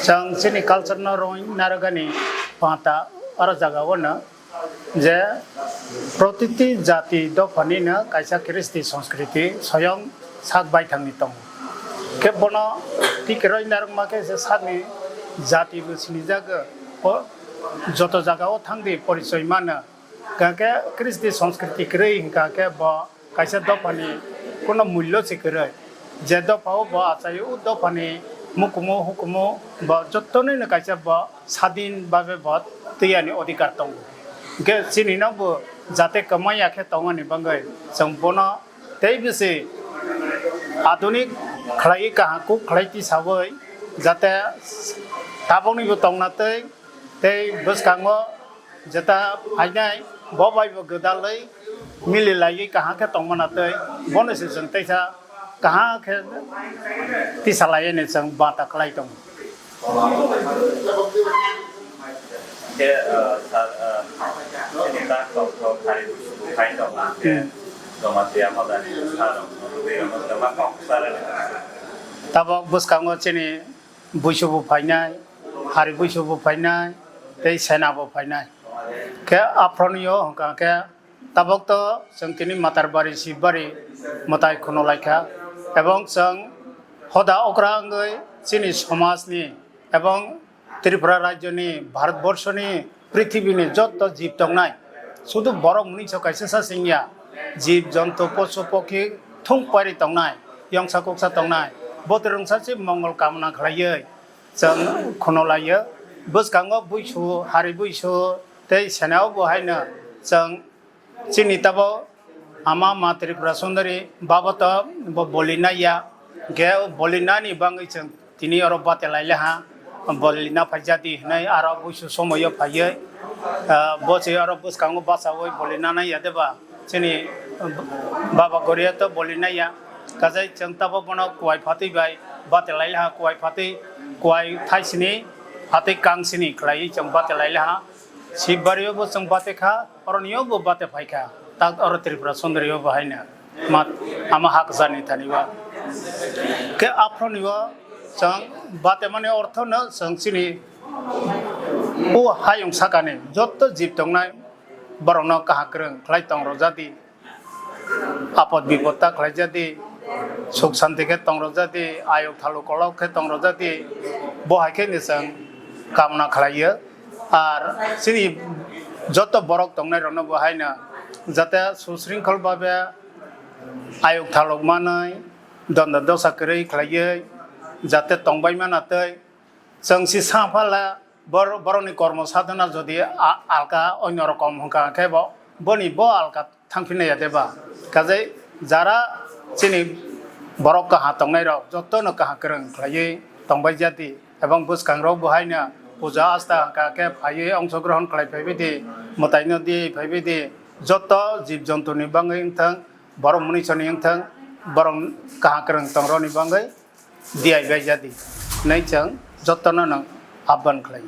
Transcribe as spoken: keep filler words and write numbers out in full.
Chwng chini culture no rwng narwgani pata oro jaga o no je protiti jati dophani no kaisa Kristi Sanskriti soyong sak baithangni tongo. Khe bono tikeroi narwkma khe se sakni jati bo sinijak o joto jaga o thangdi porichoi mano. Hwnkha khe Kristi Sanskriti kwrwi hwnkha khe bo kaisa dophani kono mullo se kwrwi. Je dopha o bo achai o, o dophani mukumu hukumu bo jottonwi no kaisa bo sadin babe bo twi yani odhikar tongo. Hwnkhe chini no bo jate kwmai ya khe tongmani bagwi chwng bono tei bisi adunik khlaiwi kaham kuk khlai tisawi jate tabukni bo tongna twi tei bwskango jeta phainai bo bai bo gwdalwi mili laiwi kaham khe tongmana tei bono se chwng teisa kaham khe tisa laiyani chwng bata khlai tongo. Khe, ah, sir, ah, chini tak tok tok hari busu buphai tongma khe Hmm. Jamatia Madani sir rok no rwgwi rok no ma kok sir rok. Tabok bwskango chini buisu bo phainai, hari buisu bo phainai, tei sena bo phainai. Khe aphronio hwnkha khe tabok to chwng tini Matarbari Sibari mwtai khunulaikha, ebong chwng hoda okra wngwi chini somajni ebong Tripura rajyoni, Bharatborshoni, prithibini jotto jib tongnai, sudu borok mwnwiso kaisa sa singya, jib jontu, posu pokhi thung pari tongnai, yongsa kuksa tongnai, bwtwi rwngsa se mongol kamna khlaiwi chwng khunulaio. Bwskango buisu, hari buisu tei senao bo haino chwng chini tabo ama ma Tripura Sundari baboto bo boli naiya, ge boli nani bangwi chwng tini oro bate lailaha, boli na phaijadi hinwi aro buisu somoio phaiwi, ah, bo se oro bwskango bachawi boli na naiya deba chini baba Goria to boli naiya, kajai chwng tabo bono kuwai phatwi bai bate lailaha, kuwai phatwi, kuwai thaisini phatwi kangsini khlaiwi chwng bate lailaha. Sibbario bo chwng bate kha, oroni o bo bate phai kha, tak oro Tripura Sundari o bo haino ma-, ama hak jani thani o. Khe aphro ni o chwng bate mani ortho no chwng chini o hayung sakani jotto jib tongnai borok no kaham kwrwng khlai tong rw jadi. Apod bipod ta khlai jadi, suk santi khe tong rw jadi, ayuk thaluk kolok khe tong rw jadi, bo hai khe ni chwng kamna khlai o. Ar chini joto borok tongnai rok no bo haino jate susringkhol babe ayuk thaluk manwi dondo dosa kwrwi khlaiwi jate tongbai mana tei chwng si sa phala bor-, borokni kormo sadhana jodi a-, alka onyo rokom hwnkha khe bo boni bo alka thangphinai ya de ba? Kajai jara chini borok kaha tongnai rok joto no kaha kwrwng khlaiwi tongbai jadi, ebong bwskang rok bo haino puja asta hwnkha khe phaiwi ongsogrohon khlai phaibai di, mwtai no di phaibai di, joto jib jontu ni bangwi wngthang, borok mwnwi soni wngthang, borok kaha kwrwng tong rok ni bangwi di ai bai jadi hinwi chwng joto no nwng abban khlai.